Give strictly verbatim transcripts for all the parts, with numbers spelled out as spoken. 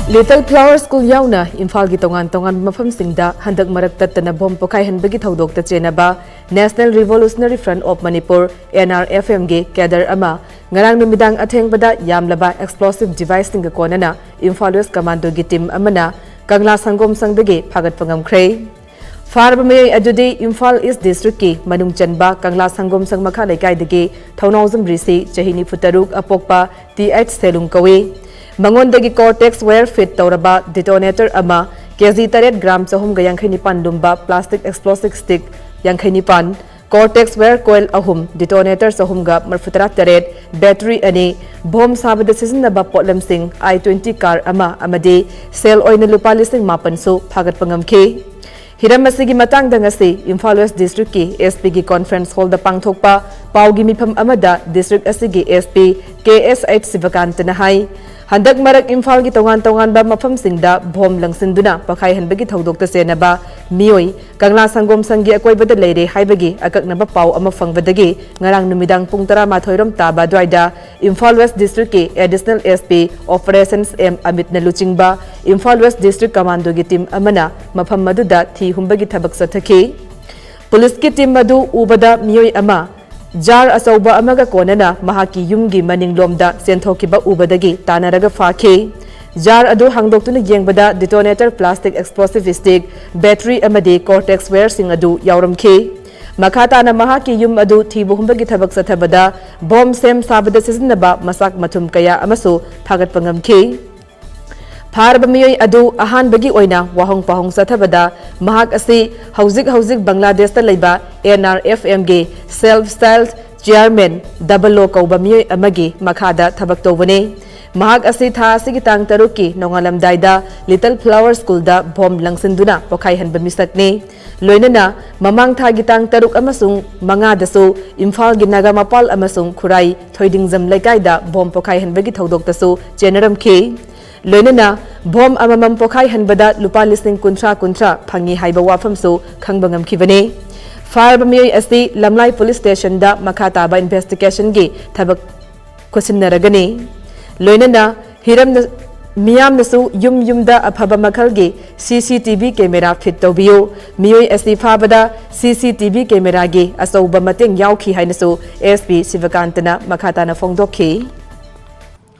Little Flower School ꯌꯥꯎꯅ ꯏꯝꯐꯥꯜꯒꯤ ꯇꯣꯉꯥꯟ ꯇꯣꯉꯥꯟꯕ ꯃꯐꯝꯁꯤꯡꯗ ꯍꯟꯗꯛ ꯃꯔꯛ ꯇꯠꯇꯅ bomb ꯄꯣꯈꯥꯏꯍꯟꯕꯒꯤ ꯊꯧꯗꯣꯛꯇ ꯆꯦꯟꯅꯕ National Revolutionary Front of Manipur, N R F M ꯒꯤ cadre ꯑꯃ ꯉꯔꯥꯡ ꯅꯨꯃꯤꯗꯥꯡ ꯑꯊꯦꯡꯕꯗ ꯌꯥꯝꯂꯕ explosive device ꯁꯤꯡꯒ ꯀꯣꯟꯅꯅ ꯏꯝꯐꯥꯜ West Commando ꯒꯤ team ꯑꯃꯅ ꯀꯪꯂꯥ ꯁꯪꯒꯣꯝ ꯁꯪꯗꯒꯤ ꯐꯥꯒꯠꯄ ꯉꯝꯈ꯭ꯔꯦ꯫ ꯐꯥꯔꯕ ꯃꯤꯑꯣꯏ ꯑꯗꯨꯗꯤ ꯏꯝꯐꯥꯜ East District ꯀꯤ ꯃꯅꯨꯡ ꯆꯟꯕ ꯀꯪꯂꯥ ꯁꯪꯒꯣꯝ ꯁꯪ ꯃꯈꯥ ꯂꯩꯀꯥꯏꯗꯒꯤ ꯊꯧꯅꯥꯎꯖꯝ ꯔꯤꯁꯤ, ꯆꯍꯤ ꯅꯤꯐꯨ ꯇꯔꯨꯛ, ꯑꯄꯣꯛꯄ T H ꯁꯦꯂꯨꯡ ꯀꯧꯏ꯫ ꯃꯉꯣꯟꯗꯒꯤ Cortex wire feed ꯇꯧꯔꯕ detonator ꯑꯃ, K G ꯇꯔꯦꯠ, gram ꯆꯍꯨꯝꯒ ꯌꯥꯡꯈꯩ ꯅꯤꯄꯥꯟ ꯂꯨꯝꯕ plastic explosive stick ꯌꯥꯡꯈꯩ ꯅꯤꯄꯥꯟ, Cortex wire coil ꯑꯍꯨꯝ, detonator ꯆꯍꯨꯝꯒ ꯃꯔꯤꯐꯨ ꯇꯔꯥ ꯇꯔꯦꯠ, battery ꯑꯅꯤ, ꯕꯣꯝ ꯁꯥꯕꯗ ꯁꯤꯖꯤꯟꯅꯕ ꯄꯣꯠꯂꯝꯁꯤꯡ, I twenty car ꯑꯃ ꯑꯃꯗꯤ ꯁꯦꯜ ꯑꯣꯏꯅ ꯂꯨꯄꯥ ꯂꯤꯁꯤꯡ ꯃꯥꯄꯟꯁꯨ ꯐꯥꯒꯠꯄ ꯉꯝꯈꯤ꯫ ꯍꯤꯔꯝ ꯑꯁꯤꯒꯤ ꯃꯇꯥꯡꯗ ꯉꯁꯤ ꯏꯝꯐꯥꯜ West District ꯀꯤ S P ꯒꯤ conference hall ꯗ ꯄꯥꯡꯊꯣꯛꯄ ꯄꯥꯎꯒꯤ ꯃꯤꯐꯝ ꯑꯃꯗ district ꯑꯁꯤꯒꯤ S P K S H ꯁꯤꯕꯀꯥꯟꯇꯅ ꯍꯥꯏ, ꯍꯟꯗꯛ ꯃꯔꯛ ꯏꯝꯐꯥꯜꯒꯤ ꯇꯣꯉꯥꯟ ꯇꯣꯉꯥꯟꯕ ꯃꯐꯝꯁꯤꯡꯗ ꯕꯣꯝ ꯂꯪꯁꯤꯟꯗꯨꯅ ꯄꯣꯈꯥꯏꯍꯟꯕꯒꯤ ꯊꯧꯗꯣꯛꯇ ꯆꯦꯟꯅꯕ ꯃꯤꯑꯣꯏ ꯀꯪꯂꯥ ꯁꯪꯒꯣꯝ ꯁꯪꯒꯤ ꯑꯀꯣꯏꯕꯗ ꯂꯩꯔꯦ ꯍꯥꯏꯕꯒꯤ ꯑꯀꯛꯅꯕ ꯄꯥꯎ ꯑꯃ ꯐꯪꯕꯗꯒꯤ ꯉꯔꯥꯡ ꯅꯨꯃꯤꯗꯥꯡ ꯄꯨꯡ ꯇꯔꯥꯃꯥꯊꯣꯏ ꯔꯣꯝ ꯇꯥꯕ ꯑꯗꯨꯋꯥꯏꯗ ꯏꯝꯐꯥꯜ West District ꯀꯤ Additional S P Operations M ꯑꯃꯤꯠꯅ ꯂꯨꯆꯤꯡꯕ ꯏꯝꯐꯥꯜ West District Commando ꯒꯤ team ꯑꯃꯅ ꯃꯐꯝ ꯑꯗꯨꯗ ꯊꯤ ꯍꯨꯝꯕꯒꯤ ꯊꯕꯛ ꯆꯠꯊꯈꯤ꯫ ꯄꯨꯂꯤꯁꯀꯤ team ꯑꯗꯨ ꯎꯕꯗ ꯃꯤꯑꯣꯏ ꯑꯃ jar ꯑꯆꯧꯕ ꯑꯃꯒ ꯀꯣꯟꯅꯅ ꯃꯍꯥꯛꯀꯤ ꯌꯨꯝꯒꯤ ꯃꯅꯤꯡꯂꯣꯝꯗ ꯆꯦꯟꯊꯣꯛꯈꯤꯕ ꯎꯕꯗꯒꯤ ꯇꯥꯟꯅꯔꯒ ꯐꯥꯈꯤ꯫ Jar ꯑꯗꯨ ꯍꯥꯡꯗꯣꯛꯇꯨꯅ ꯌꯦꯡꯕꯗ detonator, plastic explosive stick, battery ꯑꯃꯗꯤ Cortex wire ꯁꯤꯡ ꯑꯗꯨ ꯌꯥꯎꯔꯝꯈꯤ꯫ ꯃꯈꯥ ꯇꯥꯅ ꯃꯍꯥꯛꯀꯤ ꯌꯨꯝ ꯑꯗꯨ ꯊꯤꯕ ꯍꯨꯝꯕꯒꯤ ꯊꯕꯛ ꯆꯠꯊꯕꯗ ꯕꯣꯝ ꯁꯦꯝ ꯁꯥꯕꯗ ꯁꯤꯖꯤꯟꯅꯕ ꯃꯆꯥꯛ ꯃꯊꯨꯝ ꯀꯌꯥ ꯑꯃꯁꯨ ꯐꯥꯒꯠꯄ ꯉꯝꯈꯤ꯫ ꯐꯥꯔꯕ ꯃꯤꯑꯣꯏ ꯑꯗꯨ ꯑꯍꯥꯟꯕꯒꯤ ꯑꯣꯏꯅ ꯋꯥꯍꯣꯡ ꯄꯥꯎꯍꯣꯡ ꯆꯠꯊꯕꯗ ꯃꯍꯥꯛ ꯑꯁꯤ ꯍꯧꯖꯤꯛ ꯍꯧꯖꯤꯛ ꯕꯪꯒ꯭ꯂꯥꯗꯦꯁꯇ ꯂꯩꯕ N R F M ꯒꯤ self styled chairman Double O ꯀꯧꯕ ꯃꯤꯑꯣꯏ ꯑꯃꯒꯤ ꯃꯈꯥꯗ ꯊꯕꯛ ꯇꯧꯕꯅꯤ꯫ ꯃꯍꯥꯛ ꯑꯁꯤ ꯊꯥ ꯑꯁꯤꯒꯤ ꯇꯥꯡ ꯇꯔꯨꯛꯀꯤ ꯅꯣꯡꯉꯥꯜꯂꯝꯗꯥꯏꯗ Little Flower School ꯗ ꯕꯣꯝ ꯂꯪꯁꯤꯟꯗꯨꯅ ꯄꯣꯈꯥꯏꯍꯟꯕ ꯃꯤꯁꯛꯅꯤ꯫ ꯂꯣꯏꯅꯅ ꯃꯃꯥꯡ ꯊꯥꯒꯤ ꯇꯥꯡ ꯇꯔꯨꯛ ꯑꯃꯁꯨꯡ ꯃꯉꯥꯗꯁꯨ ꯏꯝꯐꯥꯜꯒꯤ ꯅꯥꯒꯥꯃꯄꯥꯜ ꯑꯃꯁꯨꯡ ꯈꯨꯔꯥꯏ ꯊꯣꯏꯗꯤꯡꯖꯝ ꯂꯩꯀꯥꯏꯗ ꯕꯣꯝ ꯄꯣꯈꯥꯏꯍꯟꯕꯒꯤ ꯊꯧꯗꯣꯛꯇꯁꯨ ꯆꯦꯟꯅꯔꯝꯈꯤ꯫ ꯂꯣꯏꯅꯅ ꯕꯣꯝ ꯑꯃꯃꯝ ꯄꯣꯈꯥꯏꯍꯟꯕꯗ ꯂꯨꯄꯥ ꯂꯤꯁꯤꯡ ꯀꯨꯟꯊ꯭ꯔꯥ ꯀꯨꯟꯊ꯭ꯔꯥ ꯐꯪꯉꯤ ꯍꯥꯏꯕ ꯋꯥꯐꯝꯁꯨ ꯈꯪꯕ ꯉꯝꯈꯤꯕꯅꯤ꯫ ꯐꯥꯔꯕ ꯃꯤꯑꯣꯏ ꯑꯁꯤ ꯂꯝꯂꯥꯏ police station ꯗ ꯃꯈꯥ ꯇꯥꯕ investigation ꯒꯤ ꯊꯕꯛ ꯈꯨꯠꯁꯤꯟꯅꯔꯒꯅꯤ꯫ ꯂꯣꯏꯅꯅ ꯍꯤꯔꯝꯅ ꯃꯤꯌꯥꯝꯅꯁꯨ ꯌꯨꯝ ꯌꯨꯝꯗ ꯑꯐꯕ ꯃꯈꯜꯒꯤ ꯁꯤ C T V camera fit ꯇꯧꯕꯤꯌꯨ꯫ ꯃꯤꯑꯣꯏ ꯑꯁꯤ ꯐꯥꯕꯗ ꯁꯤ ꯁꯤ ꯇꯤ ꯚꯤ ꯀꯦꯃꯦꯔꯥꯒꯤ ꯑꯆꯧꯕ ꯃꯇꯦꯡ ꯌꯥꯎꯈꯤ ꯍꯥꯏꯅꯁꯨ ꯑꯦꯁ ꯄꯤ ꯁꯤꯕꯀꯥꯟꯇꯅ ꯃꯈꯥ ꯇꯥꯅ ꯐꯣꯡꯗꯣꯛꯈꯤ꯫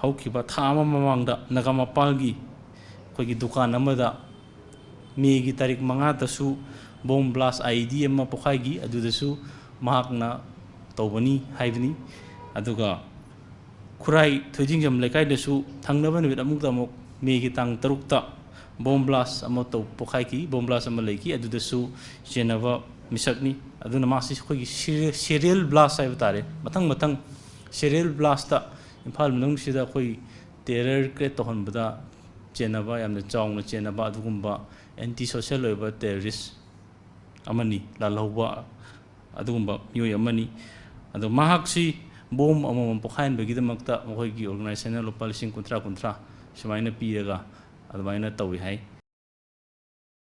ꯍꯧꯈꯤꯕ ꯊꯥ ꯑꯃ ꯃꯃꯥꯡꯗ ꯅꯒꯥꯃꯄꯥꯜꯒꯤ ꯑꯩꯈꯣꯏꯒꯤ ꯗꯨꯀꯥꯟ ꯑꯃꯗ ꯃꯦꯒꯤ ꯇꯥꯔꯤꯛ ꯃꯉꯥꯗꯁꯨ ꯕꯣꯝ ꯕ꯭ꯂꯥꯁ ꯑꯥꯏ ꯏ ꯗꯤ ꯑꯃ ꯄꯣꯈꯥꯏꯈꯤ꯫ ꯑꯗꯨꯗꯁꯨ ꯃꯍꯥꯛꯅ ꯇꯧꯕꯅꯤ ꯍꯥꯏꯕꯅꯤ꯫ ꯑꯗꯨꯒ ꯈꯨꯔꯥꯏ ꯊꯣꯏꯗꯤꯡꯖꯝ ꯂꯩꯀꯥꯏꯗꯁꯨ ꯊꯪꯅꯕ ꯅꯨꯃꯤꯠ ꯑꯃꯨꯛꯇ ꯑꯃꯨꯛ ꯃꯦꯒꯤ ꯇꯥꯡ ꯇꯔꯨꯛꯇ ꯕꯣꯝ ꯕ꯭ꯂꯥꯁ ꯑꯃ ꯇꯧ ꯄꯣꯈꯥꯏꯈꯤ꯫ ꯕꯣꯝ ꯕ꯭ꯂꯥꯁ ꯑꯃ ꯂꯩꯈꯤ꯫ ꯑꯗꯨꯗꯁꯨ ꯆꯦꯟꯅꯕ ꯃꯤꯁꯛꯅꯤ꯫ ꯑꯗꯨꯅ ꯃꯥꯁꯤ ꯑꯩꯈꯣꯏꯒꯤ ꯁꯤꯔꯤꯌꯦꯜ ꯕ꯭ꯂꯥꯁ ꯍꯥꯏꯕ ꯇꯥꯔꯦ, ꯃꯊꯪ ꯃꯊꯪ ꯁꯤꯔꯤꯌꯦꯜ ꯕ꯭ꯂꯥꯁꯇ ꯏꯝꯐꯥꯜ ꯃꯅꯨꯡꯁꯤꯗ ꯑꯩꯈꯣꯏ ꯇꯦꯔꯔ ꯀ꯭ꯔꯤꯌꯦꯠ ꯇꯧꯍꯟꯕꯗ ꯆꯦꯟꯅꯕ, ꯌꯥꯝꯅ ꯆꯥꯎꯅ ꯆꯦꯟꯅꯕ ꯑꯗꯨꯒꯨꯝꯕ ꯑꯦꯟꯇꯤ ꯁꯣꯁꯦꯜ ꯑꯣꯏꯕ ꯇꯦꯔꯔꯤꯁ ꯑꯃꯅꯤ, ꯂꯥꯜꯍꯧꯕ ꯑꯗꯨꯒꯨꯝꯕ ꯃꯤꯑꯣꯏ ꯑꯃꯅꯤ꯫ ꯑꯗꯣ ꯃꯍꯥꯛꯁꯤ ꯕꯣꯝ ꯑꯃꯃꯝ ꯄꯣꯈꯥꯏꯍꯟꯕꯒꯤꯗꯃꯛꯇ ꯃꯈꯣꯏꯒꯤ ꯑꯣꯔꯒꯅꯥꯏꯖꯦꯁꯟꯅ ꯂꯨꯄꯥ ꯂꯤꯁꯤꯡ ꯀꯨꯟꯊ꯭ꯔꯥ ꯀꯨꯟꯊ꯭ꯔꯥ ꯁꯨꯃꯥꯏꯅ ꯄꯤꯔꯒ ꯑꯗꯨꯃꯥꯏꯅ ꯇꯧꯏ ꯍꯥꯏ꯫